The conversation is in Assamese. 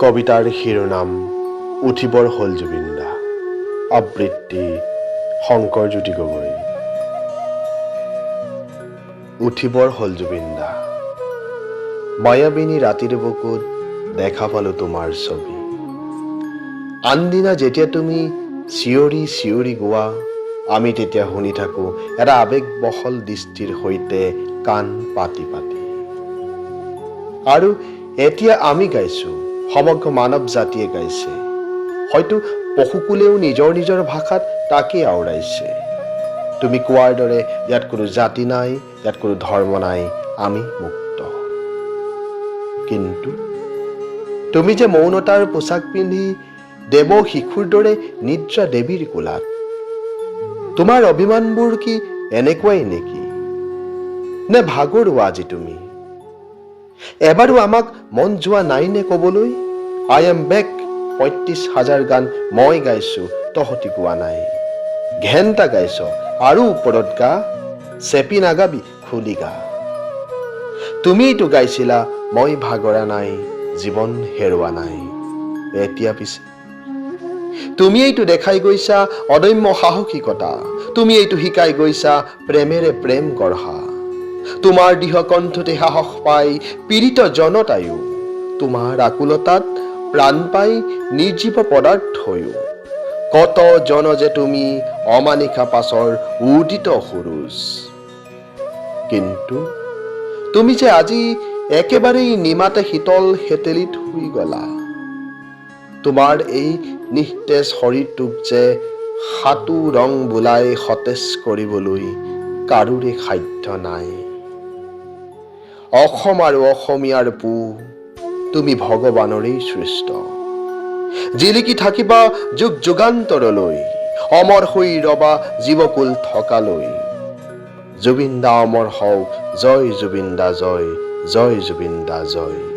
কবিতাৰ শিৰোনাম উঠিবৰ হ'ল জুবিনদা। আবৃত্তি শংকৰজ্যোতি গগৈ। উঠিবৰ হ'ল জুবিনদা। মায়াবিনী ৰাতিৰ বুকুত দেখা পালো তোমাৰ ছবি। আনদিনা যেতিয়া তুমি চিঞৰি চিঞৰি গোৱা, আমি তেতিয়া শুনি থাকোঁ এটা আৱেগ বহল দৃষ্টিৰ সৈতে কাণ পাতি পাতি। আৰু এতিয়া আমি গাইছোঁ, সমগ্ৰ মানৱ জাতিয়ে গাইছে, হয়তো পশুকুলেও নিজৰ নিজৰ ভাষাত তাকেই আওৰাইছে। তুমি কোৱাৰ দৰে ইয়াত কোনো জাতি নাই, ইয়াত কোনো ধৰ্ম নাই, আমি মুক্ত। কিন্তু তুমি যে মৌনতাৰ পোছাক পিন্ধি দেৱ শিশুৰ দৰে নিদ্ৰা দেৱীৰ কোলাত, তোমাৰ অভিমানবোৰ কি এনেকুৱাই নেকি? নে ভাগৰুৱা আজি তুমি? এবাৰো আমাক মন যোৱা নাইনে ক'বলৈ, "I am back"? 35 হাজাৰ গান মই গাইছো, তহঁতি গোৱা নাই। ঘেণ্টা গাইছ, আৰু ওপৰত গা, চেপি নাগাবি, খুলি গা। তুমিতো গাইছিলা, "মই ভাগৰা নাই, জীৱন হেৰুৱা নাই"। এতিয়া পিছে তুমিয়েইতো দেখাই গৈছা অদম্য সাহসিকতা। তুমি এইটো শিকাই গৈছা প্ৰেমেৰে প্ৰেম গঢ়া। তোমাৰ দৃঢ় কণ্ঠতে সাহস পাই পীড়িত জনতায়ো, তোমাৰ আকুলতাত প্ৰাণ পাই নিৰ্জীৱ পদাৰ্থয়ো। কত জন যে তুমি অমানিশা পাছৰ উদিত সুৰুজ। কিন্তু তুমি যে আজি একেবাৰেই নিমাতে শীতল শেতেলিত শুই গলা। তোমাৰ এই নিস্তেজ শৰীৰটোক যে সাতো ৰং বোলাই সতেজ কৰিবলৈ কাৰোৰে সাধ্য নাই। অসম আৰু অসমীয়াৰ পু তুমি ভগৱানৰেই সৃষ্ট। জিলিকি থাকিবা যুগ যুগান্তৰলৈ, অমৰ হৈ ৰবা জীৱকুল থকালৈ। জুবিন দা অমৰ হওক। জয় জুবিন দা, জয় জয় জুবিন দা, জয়।